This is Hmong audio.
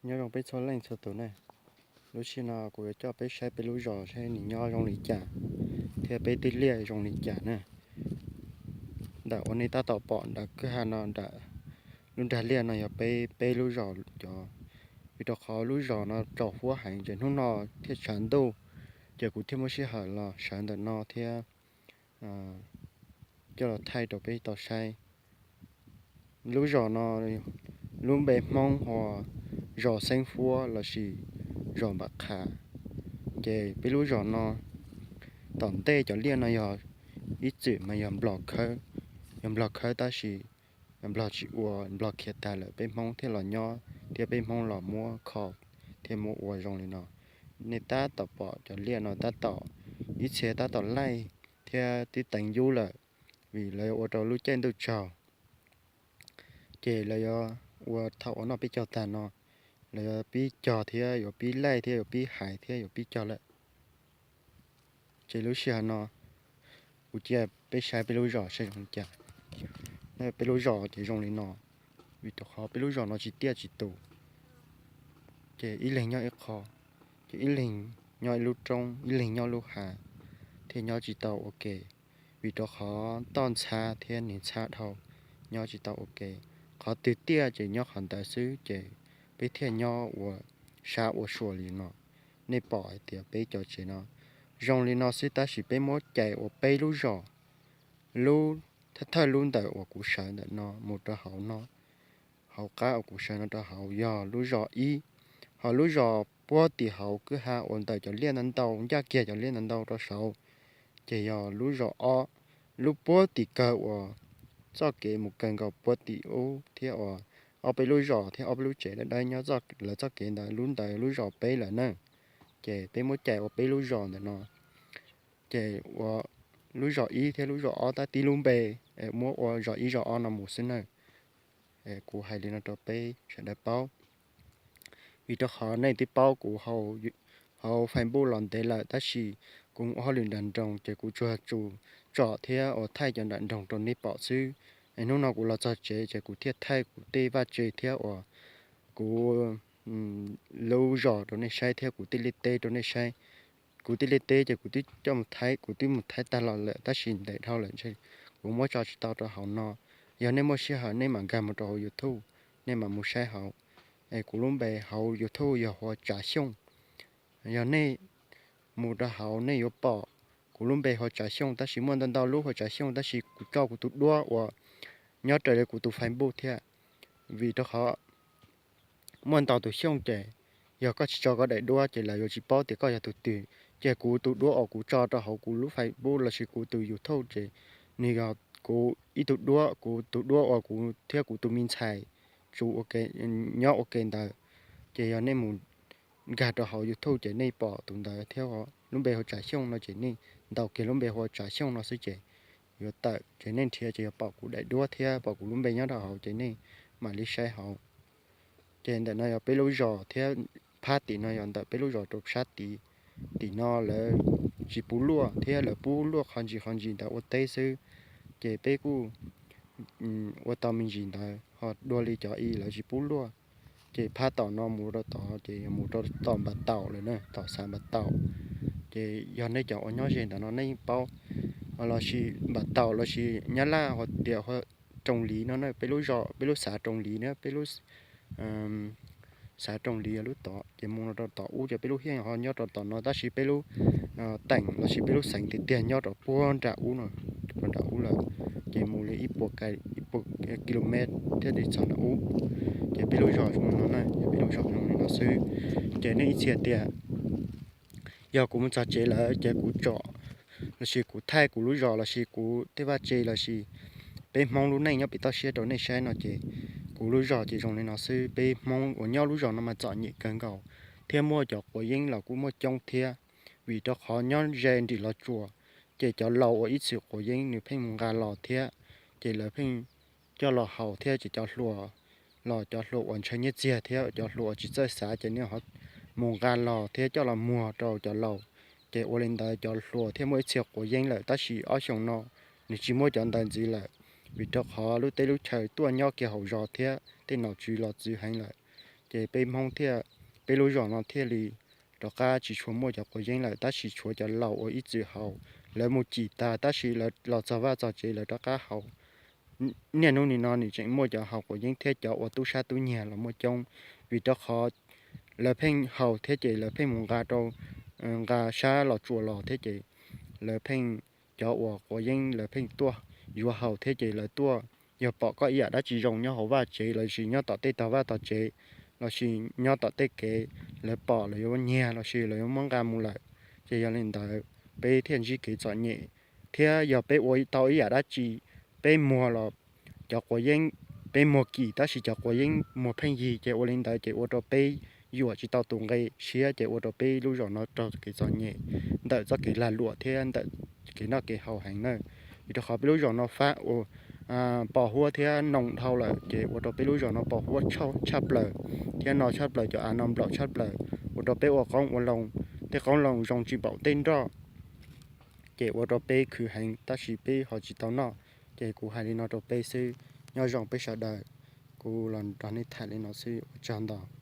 Nyob zoo peb txhua leej txhua tus na. Lub sij hawm no kuv yuav coj peb saib peb lub zos saib nws nyob zoo li cas, thiab peb tej liaj zoo li cas na. Ntawm uas nej tab tom pom nram kwj ha no, nram lub nrag liaj no yog peb, peb lub zos cov. Vim rau qhov lub zos no tsaus huab heev ces hnub no thiaj tshav ntuj, ces kuv thiaj muab sij hawm los sawv ntawm no thiab coj los thaij rau peb tau saib. Lub zos no, lub npe Hmoob hu ua zos Xeeb Huab lossis zos Npam Qha. Ces peb lub zos no, tom ntej cov liaj no yog ib txwm mas yog Nplog khawb, yog Nplog khawb tab sis Nplog tsis ua, Nplog khiav tag lawm peb Hmoob thiaj los nyob thiab peb Hmoob los muab kho thiab muab ua zoo li no. Nej tab tom pom cov liaj no tab tom, ib txhia tab tom laij thiab twb teev yub lawm, vim lawv yuav ua rau lub caij ntuj tsaus. Ces lawv yuav ua thaum ua noj peb caug tag no, lawv yuav pib cog thiab yuav pib laij thiab yuav pib hais thiab yuav pib cog lawm. Ces lub sij hawm no kuv cia peb saib peb lub zos saib zoo li cas. Peb lub zos ces zoo li no, vim rau qhov peb lub zos no tsis tiaj tsis tus, ces ib leeg nyob ib qho, ces ib leeg nyob ib lub roob, ib leeg nyob lub hav, thiaj nyob tsis tau ua ke. Vim rau qhov toj ntxhab thiab niag ntxhab dhau, nyob tsis tau ua ke. Qhov twg tiaj ces nyob qhov ntawd xwb ces peb thiaj nyob ua sab ua sua li no. Nej pom hais tias peb cov tsev no zoo li no xwb tab sis peb muab cais ua peb lub zos. Lub thawj thawj lub ntawm uas kuv sawv ntawm no mus rau hauv no, hauv qab uas kuv sawv no rau hauv yog lub zos ib. Ho lub zos puag tim hauv kwj ha uas ntawm cov liaj ntau ntau, ncaj kiag cov liaj ntau ntau rau saud, ces yog lub zos ob. Lub puag tim kawg uas txoj kev mus kawg nkaus puag tim ub thiab uas ob peb lub zos thiab ob peb lub tsev dawb dawb nyob lawv txoj kev ntawd, lub ntawd lub zos peb lawm na. Ces peb muab cais ua peb lub zos ntawm no. Ces ua lub zos ib thiab lub zos ob tab tib lub npe, muab ua zos ib zos ob no mus xwb na. Kuv hais li no rau peb sawv daws paub. Vim rau qhov nej twb paub kuv hauv Facebook los ntev lawm tab sis kuv ua hauj lwm nram nroog ces kuv tsuas tsum tsom thiab uas thaij cov nram nroog rau nej pom xwb. Hnub no kuv los txog tsev ces kuv thiaj thaij kuv tej vaj tse thiab uas kuv lub zos rau nej saib thiab kuv tej liaj teb rau nej saib. Kuv tej liaj teb ces kuv twb coj mus thaij, kuv twb mus thaij tag los lawm tab sis ntev dhau lawm ntshe kuv muab tso tsis tau rau hauv no. Yog nej muaj sij hawm nej mam nkag mus rau hauv YouTube, nej mam mus saib hauv. Es kuv lub npe hauv YouTube yog Huas Tsav Xyooj. Yog nej mus rau hauv nej yuav pom kuv lub npe Huas Tsav Xyooj tab sis muaj ntau ntau lub Huas Tsav Xyooj tab sis kuv tso kuv tus duab uas nyob raws li kuv tus Facebook thiab. Vim rau qhov muaj ntau tus Xyooj ces yog koj tsis tso koj daim duab ces lawv yuav tsis paub tias koj yog tus twg. Ces kuv tus duab uas kuv tso rau hauv kuv lub Facebook lossis kuv tus YouTube ces nws yog kuv ib tug duab, kuv tus duab uas kuv thiab kuv tus me ntxhais tsuv nyob ua ke ntawd. Ces yog nej mus nkag rau hauv YouTube ces nej pom tus ntawd thiab lub npe Huas Tsav Xyooj no ces nej ntaus kiag lub npe Huas Tsav Xyooj no xwb ces yuav tawm ces nej nrhiav ces yuav pom kuv daim duab thiab pom kuv lub npe nyob rau hauv ces nej mam li saib hauv. Ces ntawm no yog peb lub zos thiab phab tim no yog ntawm peb lub zos rau sab tid. Tim no lawv tsis pub luaj thiab lawv pub luaj qhov ntsis qhov ntsis ntawd ua teb xwb. Ces peb kuj ua tau me ntsis ntawd ho dua li cov ib lawv tsis pub luaj. Ces phab tom no mus rau tod ces yog mus rau tom Npam Taum lawm na, tom xav Npam Taum. Ces yog nej cov uas nyob ze ntawm no nej yeej paub, lossis Npam Taum lossis Nyab Laj ho tias Roos Liv no na, peb lub zos, peb lub xav Roos Liv na, peb lub xav Roos Liv yog lub tod. Ces mus rau tom ub ces peb lub hiaj ho nyob rau tom no tab sis peb lub teem lossis peb lub xeev tiag tiag nyob rau puag nram ub no, rau nram ub lawm. Ces mus li ib puas, ib puas kilomev thiaj li txog nram ub. Ces peb lub zos zoo li no na, ces peb lub zos zoo li no xwb. Ces nej ib txhia tias yog kuv mus txog tsev lawm ces kuv tsom lossis kuv thaij kuv lub zos lossis kuv tej vaj tse lossis peb Hmoob lub neej nyob pem toj siab rau nej saib no ces kuv lub zos ces zoo li no xwb. Peb Hmoob uas nyob lub zos no mas txom nyem kawg nkaus, thiab muaj cov quav yeeb los kuj muaj coob thiab. Vim rau qhov nyob ze nrim Los Tsuas, ces cov laus uas ib txwm quav yeeb nws pheej mus nqa los thiab, ces lawv pheej coj los haus thiab ces cov hluas los cov hluas uas ntshaw nyiaj txiag thiab cov hluas uas tsis txawj xav ces nws ho mus nqa los thiab coj los muag rau cov laus. Ces ua li ntawd cov hluas thiaj muaj ib txhia quav yeeb lawm tab sis ob xyoos no nws tsis muaj cov ntawd ntxiv lawm, vim rau qhov lub teb lub chaw tuaj nyob kiag hauv zos thiab tej nom tswv los txwv heev lawm. Ces peb Hmoob thiaj, peb lub zos no thiaj li rov qab tsis tshua muaj cov quav yeeb lawm, tab sis tshuav cov laus uas ib txwm haus, lawv mus cim tag tab sis lawv los txog vaj txog tsev lawv rov qab haus. Niaj hnub nim no nws tseem muaj cov haus quav yeeb thiab cov ua tub sab tub nyiag los muaj coob, vim rau qhov lawv pheej haus thiab ces lawv pheej mus nqa rau, nqa sab los tsuas los thiab ces lawv pheej, cov uas quav yeeb lawv pheej tuaj yuav haus thiab ces lawv tuaj, yog pom koj ib yam dab tsi zoo nyob hauv vaj tsev lossis nyob tom tej tog vaj tog tsev lossis nyob tom tej kev, lawv pom lawv yuav nyiag lossis lawv yuav muab nqa mus lawm. Ces yog li ntawd peb thiaj ntsib kev txom nyem, thiab yog peb ua tau ib yam dab tsi, peb muag los cov quav yeeb, peb muag kim tab sis cov quav yeeb muag pheej yig ces ua li ntawd ces ua rau peb yuam tsis tau tus nqi siab ces ua rau peb lub zos no raug kev txom nyem ntawm txoj kev lag luam thiab ntawm kev noj kev haus heev na. Vim rau qhov peb lub zos no fab ua pos huab thiab noog dhau lawm ces ua rau peb lub zos no pos huab tshaj plaws, thiab no tshaj plaws cov av no nplaum tshaj plaws, ua rau peb ua qoob ua loo, tej qoob loo zoo tsis npaum tej nroj, ces ua rau peb khwv heev tab sis peb ho tsis tau noj. Ces kuv hais li no rau peb xwb, nyob zoo peb sawv daws, kuv los nrog nej tham li no xwb, ua tsaug ntau.